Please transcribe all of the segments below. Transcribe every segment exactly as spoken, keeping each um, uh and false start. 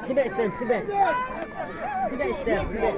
Sibek, sibek, sibek. Sibek, sibek, sibek. Sibek, sibek, sibek. Sibek, sibek, sibek.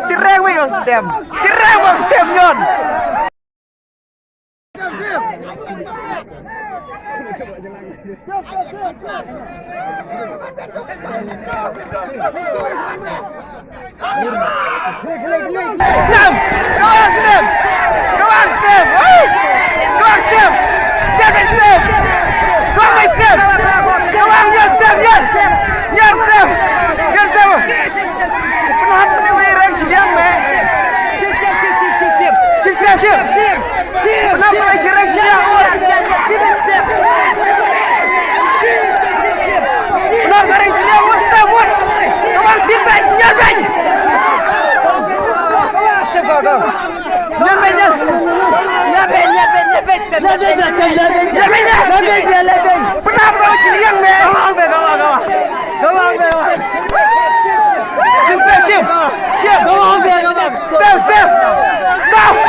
Tireng wei ong stem. Tireng wei ong stem nyon. Stem! Kawang stem! Kawang stem! Woo! Kawang stem! Nyan mai stem! Kawang mai stem! Kawang nyan stem! Nyan! Nyan stem! Nyan stem! Pynhap kane wei reng shiliang me. Shim, shim, shim, shim, shim, shim. Shim, shim, shim. Shim, shim. Pynhap kane wei reng shiliang. Shim, shim. Pynhap kane wei reng shiliang. Wut, stem, wut. Kawang tim bad, nyan bad. Nyan bad, nyan. Nyan bad, nyan bad, nyan bad. Nyan bad, nyan bad, nyan bad. Nyan bad, nyan. Pynhap kane wei shiliang me. Kawang be, kawang, kawang. Kawang be, kawang. Shim, step, shim. Shim. Go on, go on, go on. Step, step. Go.